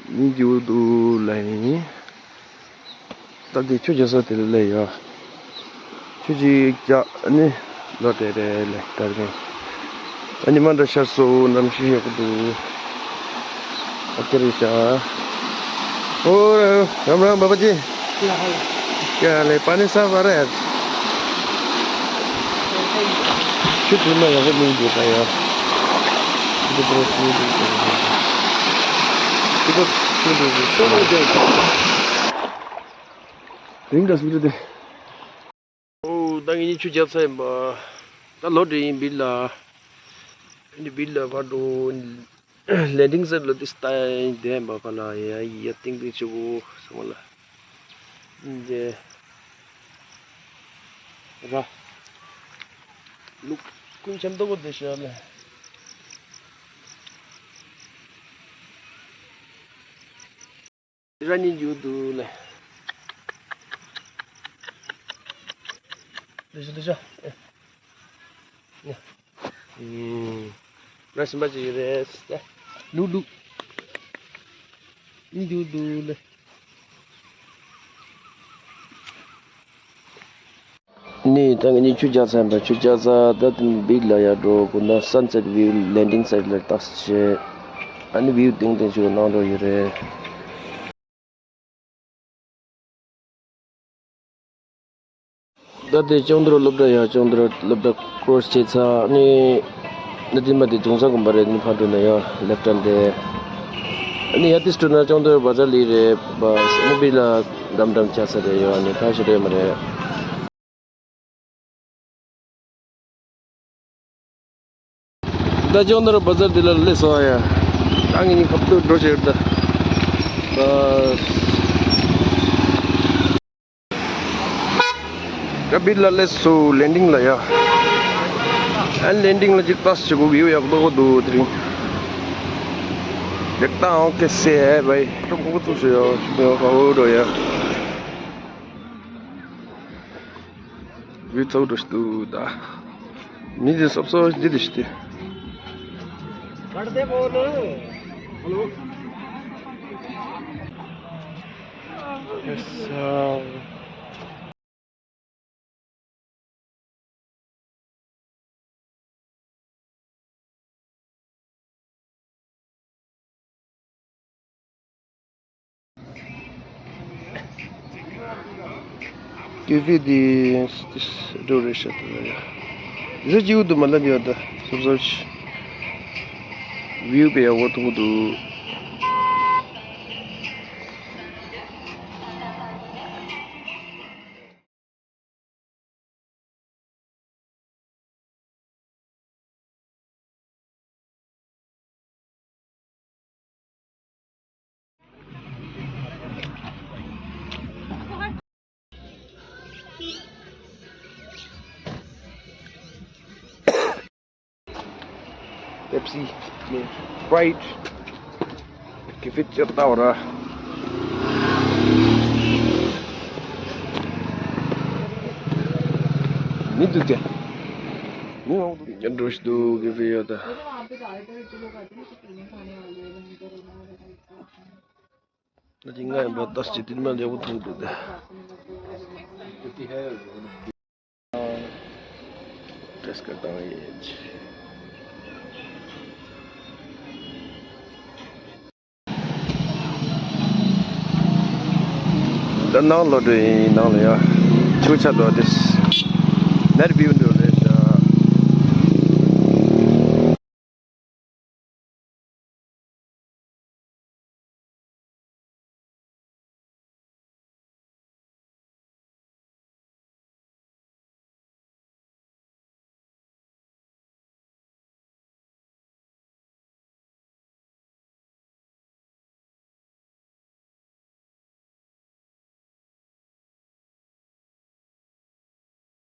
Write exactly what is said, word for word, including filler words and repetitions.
ཉིན་རྒྱུག་འདུག་ལ་ཡིན། ད་དེ་ཆུ་རྒྱག་ས་དེ་ལ་སླེབས་ཡོད། ཆུ་ཅིག་རྒྱག་ནི་ལོ་དེ་རེད་ལས་དར་གིན། ཨ་ཉི་མ་འདྲ་ཤར་སོང་། གནམ་གཤིས་ཡག་པོ་འདུག་ཨ་ཀྱ་རེད་ཤག་ཨོ་ར་རམ་རམ་བྷ་བྷ་ཇི། क्या हाल है? पानी साफ आ रहा है आज? ཆུ་དུ་མ་ཡག་པོ་མི་འདུག་ད་ཡ། ཆུ་དུ་ཆུ་དུ་ཆུ་དུ་ཆུ་དུ། དེང་ག་སུ་རེད་དེ། ཨོ་ད་ངེད་གཉིས་ཆུ་རྒྱབ་ཚར་ཡིན་པ། ད་ལོག་འགྲོ་ཡིན་བིར་ལ། ཨ་ནི་བིར་ལ་ཕར་འགྲོ། ལེན་ཌིང་སའིཊ་ལ་ཏིས་ཏ་ཡིན་དེ་ཡིན་པ་ཕར་ལ་ཡ་ཡ་ཏིང་ཏིང་ཆུ་བོ་ཚང་མ་ལ། འདི་ར་ལུག་ཀུན་ཆེམ་ཏོ་བོ་དེ་ཤ་ལ། ར་ནི་ཡོད་དུ་ལེ། ལེ་ཤ་ལེ་ཤ། ཨེ། ཉ། ཨུམ། ར་སིམ་པ་ཅིག་ཡོད་རེད། ལུག་ལུག་ནི་ཡོད་དུ་ལེ། ནི་ད་ངེད་གཉིས་ཆུ་རྒྱག་ཚར་ཡིན་པ། ཆུ་རྒྱག་ཚར་ད་དེ་བིར་ལ་ཡར་འགྲོ་དགོས་ན་སན་སེཊ་བིའུ་ལེན་ཌིང་སའིཊ་ལ་ཏོག་ཙམ་བྱས། ཨ་ནི་བིའུ་ཏིང་ཏིང་ཆུ་གནང་འགྲོ་ཡོད་རེད། ད་དེ་ཅོང་དོར་སློབ་གྲྭ་ཡ། ཅོང་དོར་སློབ་གྲྭ་ཀོ་རོ་སི་བྱས་ཚར། ཨ་ནི་ནི་དེ་མ་དེ་དུང་ས་དགོན་པ་རེད། ནི་ཕར་འགྲོ་ན་ཡ་ལེཕ་ཊ་ཧེན་ཌི་དེ། ཨ་ནི་ཡ་ཏིས་འགྲོ་ན་ཅོང་དོར་བ་ཛར་ལི་རེད་པ། ཨ་ནི་བིར་ལ་འགྲམ་འགྲམ་ཆགས་ས་རེད་ཡ། ཨ་ནི་ཕར་ཞིག་རེད་མ་རེད། ད་ཅོང་དོར་བ་ཛར་འདི་ལ་སླེབས་སོང་ཡ། ད་ངེད་གཉིས་ཁ་ཐུག་འགྲོ་ཆེད་ད། ད་བིར་ལ་སླེབས་སོང་། ལེན་ཌིང་ལ་ཡ། ཨ་ལེན་ཌིང་ལ་ཅིག་ཏོག་ཙམ་བྱེད་དགོས། བིའུ་ཡག་པོ་འདུག་དེ་རིང་། देखता हूँ कैसे है भाई। ཁྲོམ་ཁོག་ཚུགས་སོང་ཡ། ཁྲོམ་ཁོག་འགྲོ་ཡ། བི་ཚོགས་འགྲོ་ཞིག་འདུག་ད། མི་འདི་སོབ་སོབ་འདི་འདི་ཞིག་སྟེ། ཧེ་ལོ། ཡེ་སི་སར། ཀེ་ཧྥེ་འདི་འགྲོ་རེད་ཤག་ད་ཡ། རི་སྐྱིད་པོ་འདུག་མ་ལབ་ཡ། ད་སོབ་སོབ་ཅིག་བིའུ་དཔེ་ཡག་པོ་མཐོང་གི་འདུག Pepsi, Sprite, ཀེ་ཧྥེ་ཅིག་ལྟ་བ་ར། མི་འདུག་སྟེ། མི་མང་པོ་འདུག་ཉལ་འགྲོ་ཞིག་འདུག་ཀེ་ཧྥེ་ཡོད་ད། ད་ཅི་ང་ཡིན་པ་ལྟ་ཅི་དེ་མ་ལེགས་པོ་མཐོང་འདུག་ད། टेस्ट करता हूँ ये। ད་ནང་ལོག་འགྲོ་ཡིན། ནང་ལ་ཡ་ཆུ་ཆ་འགྲོ་དེ་ནར་བིའུ་འགྲོ་རེད།